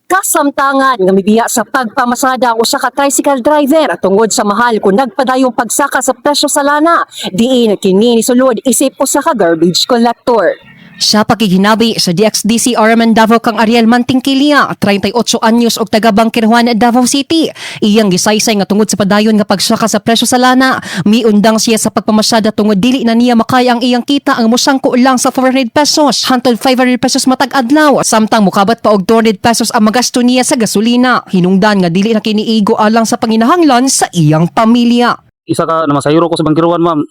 Kasamtangan nga mibiya sa pagpamasada ang usa ka tricycle driver tungod sa mahal kung nagpadayong pagsaka sa presyo sa lana, diin kini nisulod isip usa ka garbage collector. Sa pakighinabi sa DXDC RMN Davao kang Ariel Mantingkilia, 38 anyos og taga Bangkerohan, Davao City. Iyang gisaysay nga tungod sa padayon nga pagsaka sa presyo sa lana, miundang siya sa pagpamasada tungod dili na niya makaya ang iyang kita ang mosangko lang sa 400 pesos hantod 500 pesos matag adlaw, samtang mukabat pa og 200 pesos ang magasto niya sa gasolina. Hinungdan nga dili na kini igo alang sa panginahanglan sa iyang pamilya. Isa ka na masayro ko sa bangkiruan, ma'am.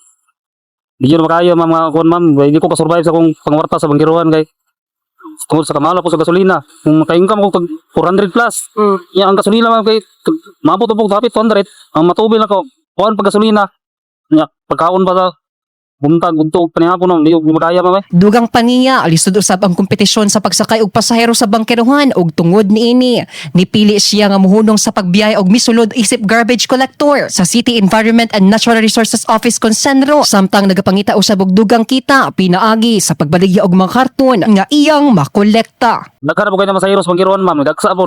Di yun makaya, ma'am, nga kuan, ma'am. Kay di ko ka-survive sa akong pangwarta sa bangkiruan kay tungod sa kamala po sa gasolina. Kung maka-income ko tag 400 plus. Ya ang gasolina, ma'am, kay maabot po dapit 200. Ang matubil ako kuan pag gasolina. Nya pagkaon pa sa buntag udto panihapon, ma'am, di ko makaya, ma'am, eh. Dugang pa niya, lisod usab ang kompetisyon sa pagsakay og pasahero sa bangkerohan ug tungod niini, nipili siya nga muhunong sa pagbiyahe og misulod isip garbage collector sa City Environment and Natural Resources Office kon CENRO, samtang nagapangita usab og dugang kita pinaagi sa pagbaligya og mga karton nga iyang makolekta. Naghanap po kayo na masahero sa bangkiruan, ma'am. Dagsa po.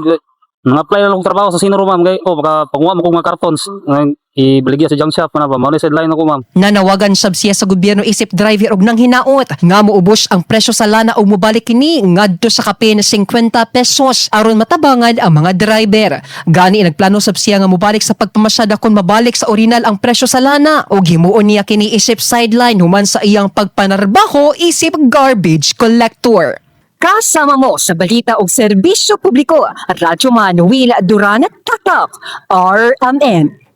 Nang-apply na lang kong trabaho sa CENRO, ma'am, kay oh baka panguha mo kong mga kartons. Ngayon, ibaligya sa junk shop na ba. Mao ni sideline ako, ma'am. Nanawagan sab siya sa gobyerno isip driver og nang hinaot nga moubos ang presyo sa lana og mobalik kini ngadto sa kapin 50 pesos aron matabangan ang mga driver. Gani nagplano sab siya nga mobalik sa pagpamasada kon mabalik sa original ang presyo sa lana ug himuon niya kini isip sideline human sa iyang pagpanarbaho isip garbage collector. Kasama mo sa balita og serbisyo publiko, Radyo Manuel Duran Tatak, RMN.